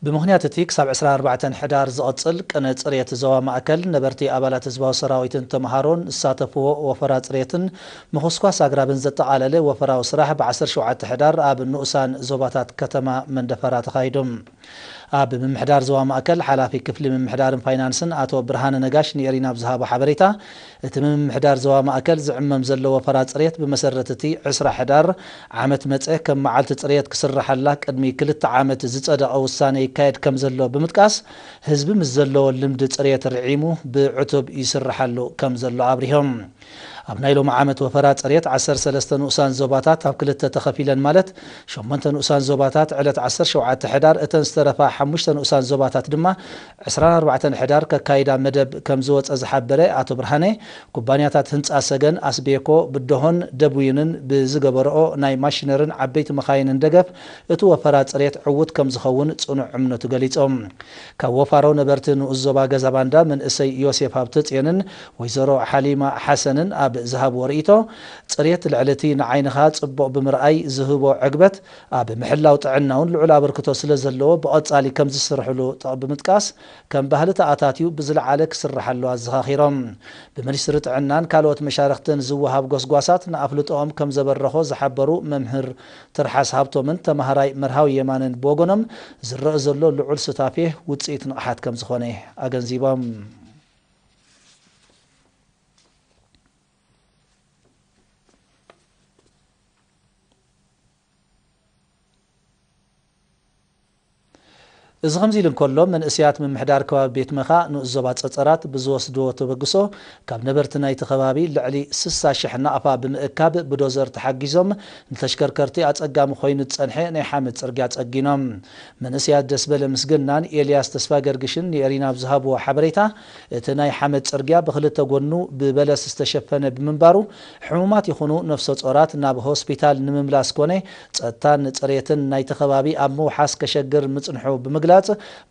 ብምኽንያት እቲ ክሳብ ዕስራን ኣርባዕተን ሕዳር ዝቕጽል ቅነ ጽሬት ዞባ ማእከል፣ ነበርቲ ኣባላት ህዝባዊ ሰራዊትን ተምሃሮን ዝሳተፍዎ ወፈራ ጽሬትን ምኹስኳስ ኣግራብን ዘጠቓለለ ወፈራዊ ስራሕ ብ ዓሰርተ ሸውዓተ ሕዳር ኣብ ንኡሳን ዞባታት ከተማ መንደፈራ ተኻይዱ። ኣብ ምምሕዳር ዞባ ማእከል ሓላፊ ክፍሊ ምምሕዳርን ፋይናንስን ኣቶ ብርሃነ ነጋሽ ንኤሪና ኣብ ዝሃቦ ሓበሬታ፣ እቲ ምምሕዳር ዞባ ማእከል ዝዕመም ዘሎ ወፈራ ጽሬት ብመሰረት እቲ ዕስራ ሕዳር ዓመት መጸ ከም መዓልቲ ጽሬት ክስርሓላ ቅድሚ ክልተ ዓመት ዝጸደቐ ውሳነ ይካየድ ከም ዘሎ ብምጥቃስ፣ ህዝቢ ምስ ዘለዎ ልምዲ ጽሬት ርዒሙ ብዕቱብ ይስርሓሉ ከም ዘሎ ኣብሪሆም። ኣብ ናይ ሎሚ ዓመት ወፈራ ጽሬት ዓሰርተ ሰለስተ ንኡሳን ዞባታት ኣብ ክልተ ተኸፊለን፣ ማለት ሸሞንተ ንኡሳን ዞባታት ዕለት ዓሰርተ ሸውዓተ ሕዳር፣ እተን ዝተረፋ ሓሙሽተ ንኡሳን ዞባታት ድማ ዕስራን ኣርባዕተን ሕዳር ከካይዳ መደብ ከም ዝወጸ ዝሓበረ ኣቶ ብርሃነ፣ ኩባንያታት ህንጻ ሰገን፣ ኣስቤኮ፣ ብደሆን ደብዊንን ብዝገበረኦ ናይ ማሽነርን ዓበይቲ መኻይንን ደገፍ እቲ ወፈራ ጽሬት ዕዉት ከም ዝኸውን ጽኑዕ እምነቱ ገሊጾም። ካብ ወፋሮ ነበርቲ ንኡስ ዞባ ገዛ ባንዳ መንእሰይ ዮሴፍ ሃብተጽዮንን ወይዘሮ ሓሊማ ሓሰንን ኣብ ዝሃብዎ ርእይቶ፣ ጽሬት ልዕሊ እቲ ንዓይንኻ ጽቡቕ ብምርኣይ ዝህቦ ዕግበት፣ ኣብ ምሕላው ጥዕና እውን ልዑል ኣበርክቶ ስለ ዘለዎ ብቐጻሊ ከም ዝስርሕሉ ጠቕ ብምጥቃስ፣ ከም ባህሊ ተኣታትዩ ብዝለዓለ ክስርሓሉ ኣዘኻኺሮም። ብሚኒስትሪ ጥዕናን ካልኦት መሻርኽትን ዝወሃብ ጎስጓሳት ንኣፍልጦኦም ከም ዘበረኾ ዝሓበሩ መምህር ትርሓስ ሃብቶምን ተማሃራይ መርሃዊ የማነን ብወገኖም፣ ዝረአ ዘሎ ልዑል ሱታፌ ውጽኢት ንቕሓት ከም ዝኾነ ኣገንዚቦም። እዚ ከምዚ ኢሉ እንከሎ፣ መንእሰያት ምምሕዳር ከባቢ ቤት መኻ ንኡስ ዞባ ጸጸራት ብዝወስድዎ ተበግሶ፣ ካብ ነበርቲ ናይቲ ከባቢ ልዕሊ ስሳ ሽሕ ናቕፋ ብምእካብ ብዶዘር ተሓጊዞም ንተሽከርከርቲ ኣጸጋሚ ኮይኑ ዝጸንሐ ናይ ሓመድ ጽርግያ ጸጊኖም። መንእሰያት ደስበለ ምስግናን ኤልያስ ተስፋ ገርግሽን ንኤሪና ኣብ ዝሃብዎ ሓበሬታ፣ እቲ ናይ ሓመድ ጽርግያ ብኽልተ ጎኑ ብበለስ ዝተሸፈነ ብምንባሩ፣ ሕሙማት ይኹኑ ነፍሰ ጾራት ናብ ሆስፒታል ንምምላስ ኮነ ጸጥታን ጽሬትን ናይቲ ከባቢ ኣብ ምውሓስ ከሸግር ምጽንሑ ብምግላጽ፣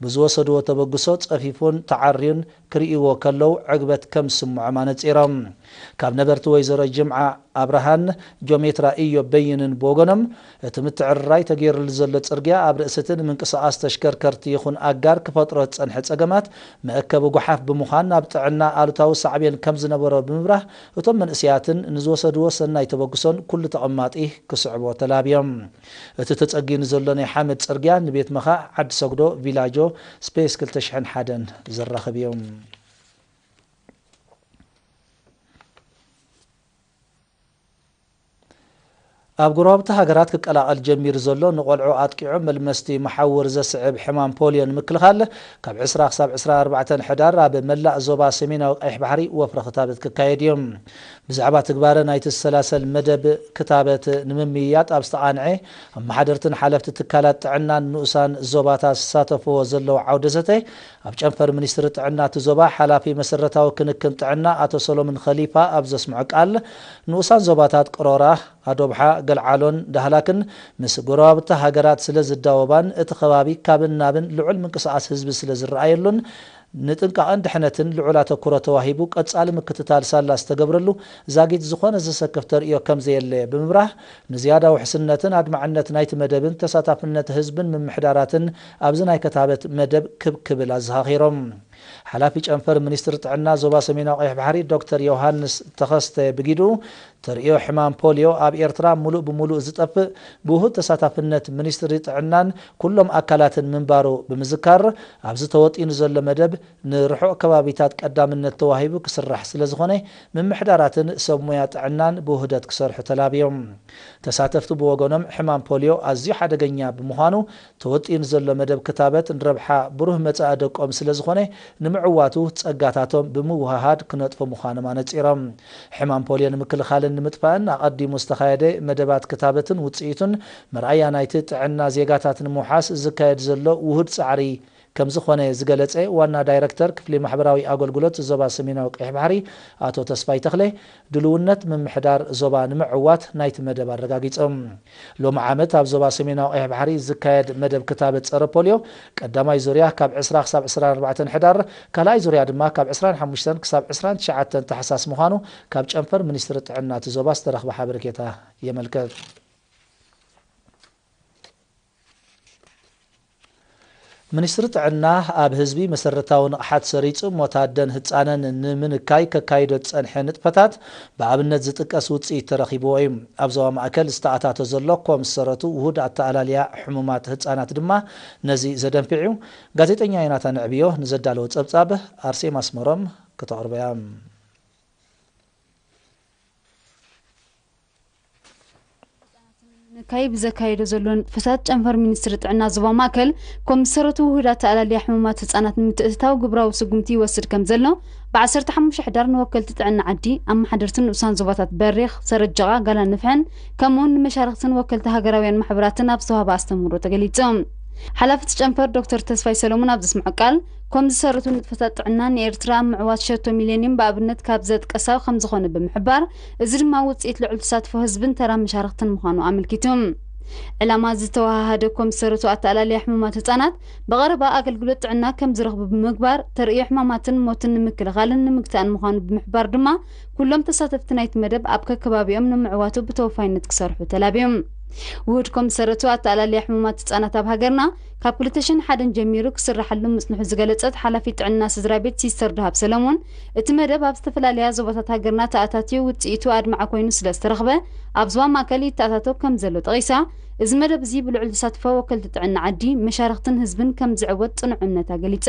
ብዝወሰድዎ ተበግሶ ጸፊፉን ተዓርዩን ክርእይዎ ከለዉ ዕግበት ከም ዝስምዖም ኣነጺሮም። ካብ ነበርቲ ወይዘሮ ጅምዓ ኣብርሃን ጆሜትራ ኢዮብ በይንን ብወገኖም፣ እቲ ምትዕርራይ ተገይሩሉ ዘሎ ጽርግያ ኣብ ርእሲ እቲ ንምንቅስቓስ ተሽከርከርቲ ይኹን ኣጋር ክፈጥሮ ዝጸንሐ ጸገማት መእከቢ ጓሓፍ ብምዃን ናብ ጥዕና ኣሉታዊ ሳዕቤን ከም ዝነበሮ ብምብራህ፣ እቶም መንእሰያትን ንዝወሰድዎ ሰናይ ተበግሶን ኩሉ ተቐማጢ ክስዕቦ ተላብዮም። እቲ ተጸጊኑ ዘሎ ናይ ሓመድ ጽርግያ ንቤት መኻእ ዓዲ ሰግዶ፣ ቪላጆ፣ ስፔስ ክልተ ሽሕን ሓደን ዘራኽብ እዩ። ኣብ ጎረባብቲ ሃገራት ክቀላቐል ጀሚሩ ዘሎ ንቆልዑ ኣጥቂዑ መልመስቲ መሓውር ዘስዕብ ሕማም ፖልዮ ንምክልኻል ካብ ዕስራ ክሳብ ዕስራን ኣርባዕተን ሕዳር ኣብ መላእ ዞባ ሰሜናዊ ቀይሕ ባሕሪ ወፍሪ ክታበት ክካየድ እዩ። ብዛዕባ ትግባረ ናይቲ ዝሰላሰል መደብ ክታበት ንምምይያጥ ኣብ ዝተቓንዐ ኣመሓደርትን ሓለፍቲ ትካላት ጥዕናን ንኡሳን ዞባታት ዝሳተፍዎ ዘለዉ ዓውደ ዘተ ኣብ ጨንፈር ሚኒስትሪ ጥዕና እቲ ዞባ ሓላፊ መሰረታዊ ክንክን ጥዕና ኣቶ ሰሎሞን ኸሊፋ ኣብ ዘስምዖ ቃል፣ ንኡሳን ዞባታት ቅሮራ፣ ኣዶብሓ፣ ገልዓሎን ዳህላክን ምስ ጎረባብቲ ሃገራት ስለ ዝዳወባን እቲ ከባቢ ካብን ናብን ልዑል ምንቅስቓስ ህዝቢ ስለ ዝረኣየሉን ንጥንቃቐን ድሕነትን ልዑል ኣተኩሮ ተዋሂቡ ቀጻሊ ምክትታል ሳላ ዝተገብረሉ ዛጊት ዝኾነ ዘሰክፍ ተርእዮ ከም ዘየለ ብምብራህ፣ ንዝያዳ ውሕስነትን ኣድማዕነት ናይቲ መደብን ተሳታፍነት ህዝብን ምምሕዳራትን ኣብዚ ናይ ክታበት መደብ ክብ ክብል ኣዘኻኺሮም። ሓላፊ ጨንፈር ሚኒስትሪ ጥዕና ዞባ ሰሜናዊ ቀይሕ ባሕሪ ዶክተር ዮሃንስ ተኸስተ ብጊዱ፣ ተርእዮ ሕማም ፖልዮ ኣብ ኤርትራ ሙሉእ ብሙሉእ ዝጠፍእ ብውሁድ ተሳታፍነት ሚኒስትሪ ጥዕናን ኩሎም ኣካላትን ምንባሩ ብምዝካር፣ ኣብዚ ተወጢኑ ዘሎ መደብ ንርሑቕ ከባቢታት ቀዳምነት ተዋሂቡ ክስራሕ ስለ ዝኾነ፣ ምምሕዳራትን ሰብ ሞያ ጥዕናን ብውህደት ክሰርሑ ተላብዮም። ተሳተፍቲ ብወገኖም፣ ሕማም ፖልዮ ኣዝዩ ሓደገኛ ብምዃኑ፣ ተወጢኑ ዘሎ መደብ ክታበት ንረብሓ ብሩህ መጻኢ ደቆም ስለ ዝኾነ፣ ንምዕዋቱ ጸጋታቶም ብምውህሃድ ክነጥፉ ምዃኖም ኣነጺሮም። ሕማም ፖልዮ ንምክልኻልን ንምጥፋእን ኣቐዲሙ ዝተኻየደ መደባት ክታበትን ውጽኢቱን መርኣያ ናይቲ ጥዕና ዜጋታት ንምውሓስ ዝካየድ ዘሎ ውሁድ ጻዕሪ ከም ዝኾነ ዝገለጸ ዋና ዳይረክተር ክፍሊ ማሕበራዊ ኣገልግሎት ዞባ ሰሜናዊ ቀይሕ ባሕሪ ኣቶ ተስፋይ ተኽለ፣ ድልውነት ምምሕዳር ዞባ ንምዕዋት ናይቲ መደብ ኣረጋጊጾም። ሎሚ ዓመት ኣብ ዞባ ሰሜናዊ ቀይሕ ባሕሪ ዝካየድ መደብ ክታበት ጸረ ፖልዮ ቀዳማይ ዙርያ ካብ ዕስራ ክሳብ ዕስራን ኣርባዕተን ሕዳር፣ ካልኣይ ዙርያ ድማ ካብ ዕስራን ሓሙሽተን ክሳብ ዕስራን ትሽዓተን ታሕሳስ ምዃኑ ካብ ጨንፈር ሚኒስትሪ ጥዕና እቲ ዞባ ዝተረኽበ ሓበሬታ የመልክት። ሚኒስትሪ ጥዕና ኣብ ህዝቢ መሰረታዊ ንቕሓት ሰሪጹ ሞት ኣደን ህጻንን ንምንካይ ከካይዶ ዝጸንሐ ንጥፈታት ብኣብነት ዝጥቀስ ውጽኢት ተረኺብዎ እዩ። ኣብ ዞባ ማእከል ዝተኣታቶ ዘሎ ኮምሰረቱ ውሁድ ኣተኣላልያ ሕሙማት ህጻናት ድማ ነዚ ዘደንፍዕ እዩ። ጋዜጠኛ ዮናታን ዕብዮ ንዘዳለዎ ጸብጻብ ኣርሴማ ኣስመሮም ከተቕርቦ እያ። ንካይ ብዘካየዶ ዘሎ ንጥፈታት ጨንፈር ሚኒስትሪ ጥዕና ዞባ ማእከል ኮምሰረቱ ውሁድ ኣተኣላልያ ሕሙማት ህጻናት ንምትእትታው ግብራዊ ስጉምቲ ይወስድ ከም ዘሎ ብ15 ሕዳር ንወከልቲ ጥዕና ዓዲ፣ ኣመሓደርቲ ንኡሳን ዞባታት በሪኽ፣ ሰረጀቓ፣ ጋላ ንፍሕን ከምኡውን ንመሻርኽትን ወከልቲ ሃገራውያን ማሕበራትን ኣብ ዝተዋህበ ኣስተምህሮ ተገሊጹ። ሓላፊ እቲ ጨንፈር ዶክተር ተስፋይ ሰሎሞን ኣብ ዘስምዖ ቃል፣ ኮም ዝሰረቱ ንጥፈታት ጥዕና ንኤርትራ ኣብ ምዕዋት ሸቶ ሚሌኒየም ብኣብነት ካብ ዘጥቀሳ ከም ዝኾነ ብምሕባር፣ እዚ ድማ ውጽኢት ልዑል ተሳትፎ ህዝብን ተራ መሻርኽትን ምዃኑ ኣመልኪቱ። ዕላማ ዝተወሃሃደ ኮም ዝሰረቱ ኣተኣላልያ ሕሙማት ህጻናት ብቐረባ ኣገልግሎት ጥዕና ከም ዝረኽቡ ብምግባር፣ ተርእዮ ሕማማትን ሞትን ንምክልኻልን ንምግታእን ምዃኑ ብምሕባር ድማ፣ ኩሎም ተሳተፍቲ ናይቲ መደብ ኣብ ከከባቢኦም ንምዕዋቱ ብተወፋይነት ክሰርሑ ተላብዮም። ውሁድ ኮም ዝሰረቱ ኣተኣላልያ ሕሙማት ህጻናት ኣብ ሃገርና ካብ ክልተ ሽሕን ሓደን ጀሚሩ ክስራሓሉ ምጽንሑ ዝገለጸት ሓላፊት ጥዕና ስድራ ቤት ሲስተር ደሃብ ሰለሞን፣ እቲ መደብ ኣብ ዝተፈላለያ ዞባታት ሃገርና ተኣታትዩ ውጽኢቱ ኣድማዒ ኮይኑ ስለ ዝተረኽበ፣ ኣብ ዞባ ማእከል ይተኣታቶ ከም ዘሎ ጠቒሳ፣ እዚ መደብ እዚ ብልዑል ተሳትፎ ወከልቲ ጥዕና ዓዲ፣ መሻርኽትን ህዝብን ከም ዝዕወት ጽኑዕ እምነታ ገሊጻ።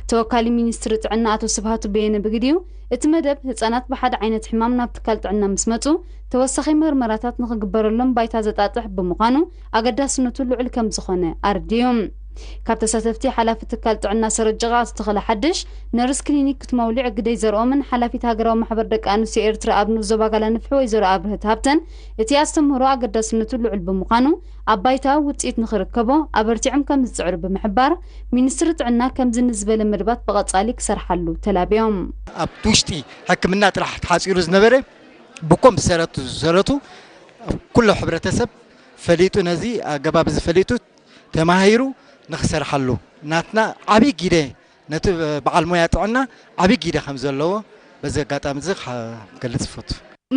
ተወካሊ ሚኒስትሪ ጥዕና ኣቶ ስብሃቱ በየነ ብግዲኡ፣ እቲ መደብ ህጻናት ብሓደ ዓይነት ሕማም ናብ ትካል ጥዕና ምስ መጹ፣ ተወሳኺ መርመራታት ንኽግበረሎም ባይታ ዘጣጥሕ ብምዃኑ ኣገዳስነቱ ልዑል ከም ዝኾነ ኣረዲኡ። ካብ ተሳተፍቲ ሓላፊ ትካል ጥዕና ሰረጀቓ ኣቶ ተኸለ ሓድሽ፣ ነርስ ክሊኒክ ክትመውሊዕ ግደይ ዘርኦምን ሓላፊት ሃገራዊ ማሕበር ደቂ ኣንስትዮ ኤርትራ ኣብ ንኡስ ዞባ ጋላ ንፍሒ ወይዘሮ ኣብርህት ሃብተን፣ እቲ ኣስተምህሮ ኣገዳስነቱ ልዑል ብምዃኑ ኣብ ባይታ ውጽኢት ንኽርከቦ ኣበርቲዖም ከም ዝጽዕሩ ብምሕባር፣ ሚኒስትሪ ጥዕና ከምዚ ንዝበለ መደባት ብቐጻሊ ክሰርሓሉ ተላብዮም። ኣብ ውሽጢ ሕክምና ጥራሕ ተሓጺሩ ዝነበረ ብኮም ዝሰረቱ ዝሰረቱ ኩሎ ሕብረተሰብ ፈሊጡ ነዚ ኣገባብ እዚ ፈሊጡ ተማሂሩ ንኽሰርሓሉ ናትና ዓብዪ ግደ ነቲ በዓል ሞያ ጥዕና ዓብዪ ግደ ከም ዘለዎ በዚ ኣጋጣሚ እዚ ክገልጽ ይፈቱ።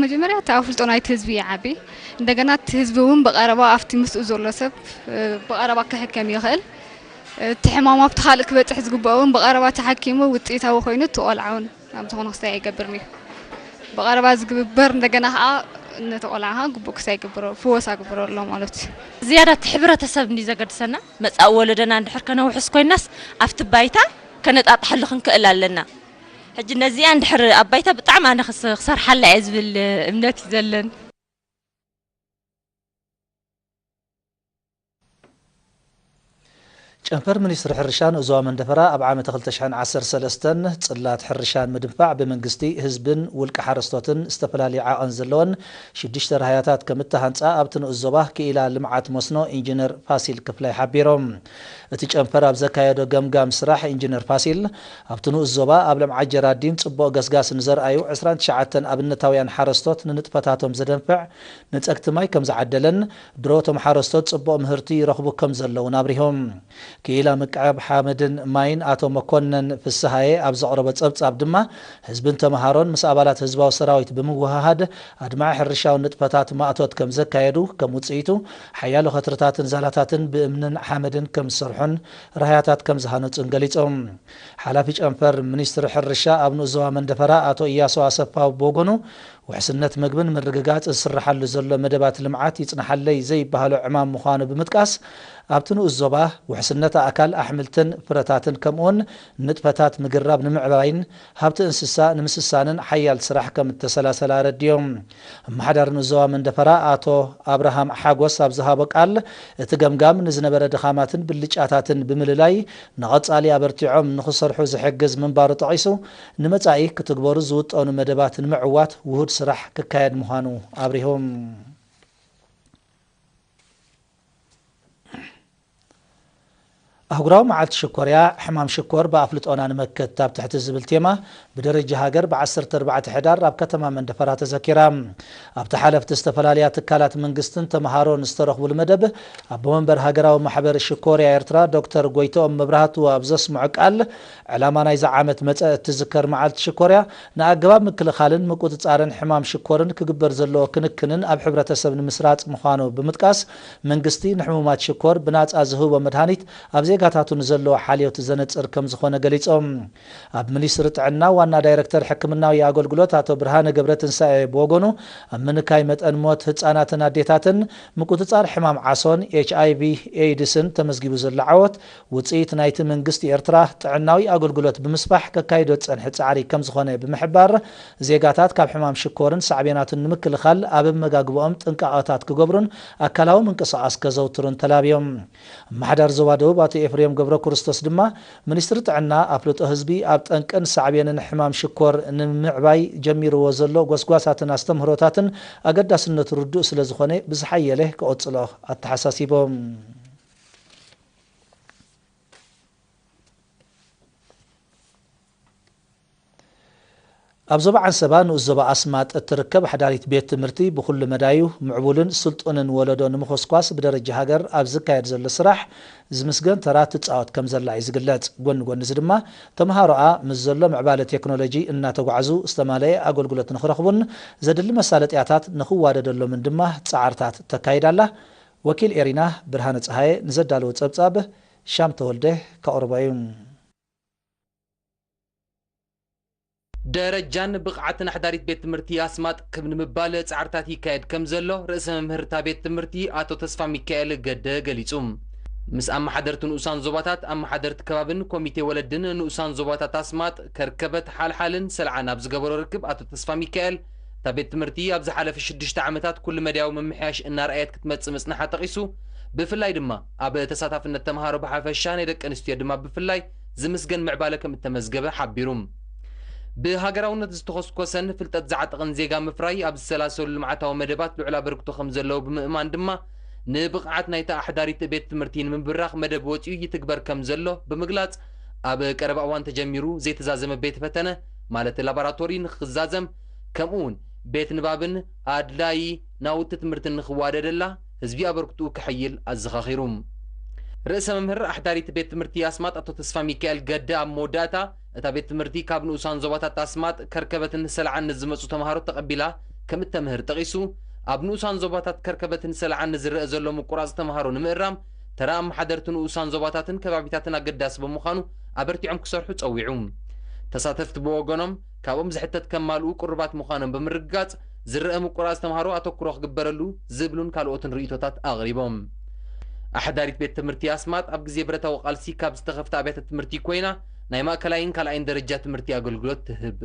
መጀመርያ እቲ ኣፍልጦ ናይቲ ህዝቢ ይዓቢ። እንደገና እቲ ህዝቢ እውን ብቐረባ ኣብቲ ምስኡ ዘሎ ሰብ፣ እ፣ ብቐረባ ክሕከም ይኽእል። እቲ ሕማም ኣብቲ ካልእ ክበጽሕ ዝግብኦ እውን ብቐረባ ተሓኪሙ ውጽኢታዊ ኮይኑ እቲ ቆልዓ እውን ኣብ ዝኾነ ክስታይ ኣይገብርን እዩ። ብቐረባ ዝግብር እንደገና ከዓ ነቲ ቆልዓ ከዓ ግቡእ ክስታይ ይግብሮ፣ ፍወሳ ግብሮ ኣሎ ማለት እዩ። ዝያዳ እቲ ሕብረተሰብ እንዲ ዘገድሰና፣ መጻኢ ወለዶና እንድሕር ከነውሕስ ኮይናስ ኣብቲ ባይታ ከነጣጥሐሉ ክንክእል ኣለና። ሕጂ ነዚኣ እንድሕር ኣብ ባይታ ብጣዕሚ ኣነ ክስ-፣ ክሰርሓላ እየ ዝብል እምነት እዩ ዘለን። ጨንፈር ሚኒስትሪ ሕርሻ ንኡስ ዞባ መንደፈራ ኣብ ዓመተ ክልተ ሽሕን ዓሰርተ ሰለስተን ጽላት ሕርሻን ምድንፋዕ ብመንግስቲ፣ ህዝብን ውልቀ ሓረስቶትን ዝተፈላለዩ ዓቐን ዘለወን ሽዱሽተ ራህያታት ከም እተሃንጻ ኣብቲ ንኡስ ዞባ ክኢላ ልምዓት መስኖ ኢንጂነር ፋሲል ክፍላይ ሓቢሮም። እቲ ጨንፈር ኣብ ዘካየዶ ገምጋም ስራሕ ኢንጂነር ፋሲል፣ ኣብቲ ንኡስ ዞባ ኣብ ልምዓት ጀራዲን ጽቡቕ ገስጋስ ንዘርኣዩ ዕስራን ትሽዓተን ኣብነታውያን ሓረስቶት ንንጥፈታቶም ዘደንፍዕ ንጸግቲ ማይ ከም ዝዓደለን፣ ድሮ እቶም ሓረስቶት ጽቡቕ ምህርቲ ይረኽቡ ከም ዘለውን ኣብሪሆም። ክኢላ ምቅዕብ ሓመድን ማይን ኣቶ መኮነን ፍስሃየ ኣብ ዘቕረቦ ጸብጻብ ድማ፣ ህዝብን ተምሃሮን ምስ ኣባላት ህዝባዊ ሰራዊት ብምውህሃድ ኣድማዒ ሕርሻዊ ንጥፈታት ማእቶት ከም ዘካየዱ፣ ከም ውጽኢቱ ሓያሎ ከትርታትን ዛላታትን ብእምንን ሓመድን ከም ዝሰርሑን ራህያታት ከም ዝሃነጹን ገሊጾም። ሓላፊ ጨንፈር ሚኒስትሪ ሕርሻ ኣብ ንኡስ ዞባ መንደፈራ ኣቶ ኢያሱ ኣሰፋ ብወገኑ፣ ውሕስነት መግብን ምርግጋጽ ዝስርሓሉ ዘሎ መደባት ልምዓት ይጽንሓለይ ዘይበሃሎ ዕማም ምዃኑ ብምጥቃስ፣ ኣብቲ ንኡስ ዞባ ውሕስነት ኣእካል ኣሕምልትን ፍረታትን ከምኡውን ንጥፈታት ምግራብ ንምዕባይን ሃብቲ እንስሳ ንምስሳንን ሓያል ስራሕ ከም እተሰላሰለ ኣረዲኦም። ኣመሓዳሪ ንኡስ ዞባ መንደፈራ ኣቶ ኣብርሃም ሓጎስ ኣብ ዝሃቦ ቃል፣ እቲ ገምጋም ንዝነበረ ድኻማትን ብልጫታትን ብምልላይ ንቐጻሊ ኣበርቲዖም ንኽሰርሑ ዝሕግዝ ምንባሩ ጠቒሱ፣ ንመጻኢ ክትግበሩ ዝውጠኑ መደባት ንምዕዋት ውሁድ ስራሕ ክካየድ ምዃኑ ኣብሪሆም። ኣህጉራዊ መዓልቲ ሽኮርያ፣ ሕማም ሽኮር ብኣፍልጦና ንመክት ኣብ ትሕቲ ዝብል ቴማ፣ ብደረጃ ሃገር ብ14 ሕዳር ኣብ ከተማ መንደፈራ ተዘኪራ። ኣብቲ ሓለፍቲ ዝተፈላለያ ትካላት መንግስትን ተምሃሮን ዝተረኽቡሉ መደብ፣ ኣቦ መንበር ሃገራዊ ማሕበር ሽኮርያ ኤርትራ ዶክተር ጎይትኦም መብራህቱ ኣብ ዘስምዖ ቃል፣ ዕላማ ናይዚ ዓመት መጸ እትዝከር መዓልቲ ሽኮርያ፣ ንኣገባብ ምክልኻልን ምቁጽጻርን ሕማም ሽኮርን ክግበር ዘለዎ ክንክንን ኣብ ሕብረተሰብ ንምስራጽ ምዃኑ ብምጥቃስ፣ መንግስቲ ንሕሙማት ሽኮር ብናጻ ዝህቦ መድሃኒት ኣብ ዜጋ ዜጋታቱ ንዘለዎ ሓልዮት ዘነጽር ከም ዝኾነ ገሊጾም። ኣብ ሚኒስትሪ ጥዕና ዋና ዳይረክተር ሕክምናዊ ኣገልግሎት ኣቶ ብርሃነ ገብረትንሳኤ ብወገኑ፣ ኣብ ምንካይ መጠን ሞት ህጻናትን ኣዴታትን፣ ምቁጽጻር ሕማም ዓሶን ኤች ኣይ ቪ ኤይድስን ተመዝጊቡ ዘሎ ዓወት፣ ውጽኢት ናይቲ መንግስቲ ኤርትራ ጥዕናዊ ኣገልግሎት ብምስፋሕ ከካይዶ ዝጸንሐ ጻዕሪ ከም ዝኾነ ብምሕባር፣ ዜጋታት ካብ ሕማም ሽኮርን ሳዕቤናቱን ንምክልኻል ኣብ ኣመጋግባኦም ጥንቃቐታት ክገብሩን ኣካላዊ ምንቅስቓስ ከዘውትሩን ተላብዮም። ኣመሓዳሪ ዞባ ደቡብ ኣቶ ኤፍሬም ገብረ ክርስቶስ ድማ፣ ሚኒስትሪ ጥዕና ኣፍልጦ ህዝቢ ኣብ ጠንቅን ሳዕቤንን ሕማም ሽኮር ንምዕባይ ጀሚርዎ ዘሎ ጎስጓሳትን ኣስተምህሮታትን ኣገዳስነቱ ርዱእ ስለ ዝኾነ፣ ብዝሓየለ ክቕጽሎ ኣተሓሳሲቦም። ኣብ ዞባ ዓንሰባ ንኡስ ዞባ ኣስማጥ እትርከብ ሓዳሪት ቤት ትምህርቲ፣ ብኹሉ መዳዩ ምዕቡልን ስልጡንን ወለዶ ንምኹስኳስ ብደረጃ ሃገር ኣብ ዝካየድ ዘሎ ስራሕ ዝምስገን ተራ ትጻወት ከም ዘላ እዩ ዝግለጽ። ጎኒ ጎኒ እዚ ድማ፣ ተምሃሮኣ ምስ ዘሎ ምዕባለ ቴክኖሎጂ እናተጓዕዙ ዝተማለአ ኣገልግሎት ንኽረኽቡን ዘድሊ መሳለጥያታት ንኽዋደደሎምን ድማ ጻዕርታት ተካይድ ኣላ። ወኪል ኤሪና ብርሃነ ጸሃየ ንዘዳለዎ ጸብጻብ ሻም ተወልደ ከቕርቦ እዩ። ደረጃን ብቕዓትን ኣሕዳሪት ቤት ትምህርቲ ኣስማጥ ክብ ንምባል ጻዕርታት ይካየድ ከም ዘሎ ርእሰ መምህር እታ ቤት ትምህርቲ ኣቶ ተስፋ ሚካኤል ገደ ገሊጹ። ምስ ኣመሓደርቲ ንኡሳን ዞባታት፣ ኣመሓደርቲ ከባብን ኮሚቴ ወለድን ንኡሳን ዞባታት ኣስማጥ፣ ከርከበት፣ ሓልሓልን ሰልዓን ኣብ ዝገበሮ ርክብ ኣቶ ተስፋ ሚካኤል፣ እታ ቤት ትምህርቲ ኣብ ዝሓለፈ ሽዱሽተ ዓመታት ኩሉ መዳያዊ ምምሕያሽ እናርኣየት ክትመጽእ ምጽንሓ ጠቒሱ፣ ብፍላይ ድማ ኣብ ተሳታፍነት ተምሃሮ ብሓፈሻ ናይ ደቂ ኣንስትዮ ድማ ብፍላይ ዝምስገን ምዕባለ ከም እተመዝገበ ሓቢሩ። ብሃገራውነት ዝተኾስኮሰን ፍልጠት ዝዓጠቐን ዜጋ ምፍራይ ኣብ ዝሰላሰሉ ልምዓታዊ መደባት ልዑል ኣበርክቶ ከም ዘለዎ ብምእማን ድማ፣ ንብቕዓት ናይታ ኣሕዳሪት ቤት ትምህርቲ ንምብራኽ መደብ ወጺኡ ይትግበር ከም ዘሎ ብምግላጽ፣ ኣብ ቀረባ እዋን ተጀሚሩ ዘይተዛዘመ ቤት ፈተነ፣ ማለት ላቦራቶሪ፣ ንክዛዘም፣ ከምኡ እውን ቤት ንባብን ኣድላዪ ናውቲ ትምህርትን ንክዋደደላ ህዝቢ ኣበርክትኡ ከሐይል ኣዘኻኺሩ። ርእሰ መምህር ኣሕዳሪት ቤት ትምህርቲ ኣስማጥ ኣቶ ተስፋ ሚካኤል ገደ ኣብ መወዳእታ፣ እታ ቤት ትምህርቲ ካብ ንኡሳን ዞባታት ኣስማጥ፣ ከርከበትን ሰልዓን ንዝመጹ ተምሃሮ ተቐቢላ ከም እተምህር ጠቒሱ፣ ኣብ ንኡሳን ዞባታት ከርከበትን ሰልዓን ንዝረአ ዘሎ ምቁራጽ ተምሃሮ ንምእራም፣ ተራ ኣመሓደርቲ ንኡሳን ዞባታትን ከባቢታትን ኣገዳሲ ብምዃኑ ኣበርቲዖም ክሰርሑ ጸዊዑ። ተሳተፍቲ ብወገኖም፣ ካብኦም ዝሕተት ከማልኡ ቅሩባት ምዃኖም ብምርግጋጽ፣ ዝረአ ምቁራጽ ተምሃሮ ኣተኩሮ ክግበረሉ ዝብሉን ካልኦትን ርእይቶታት ኣቕሪቦም። ኣሕዳሪት ቤት ትምህርቲ ኣስማጥ ኣብ ግዜ ብረታዊ ቃልሲ ካብ ዝተኸፍተ ኣብያተ ትምህርቲ ኮይና፣ ናይ ማእከላይን ካልኣይን ደረጃ ትምህርቲ ኣገልግሎት ትህብ።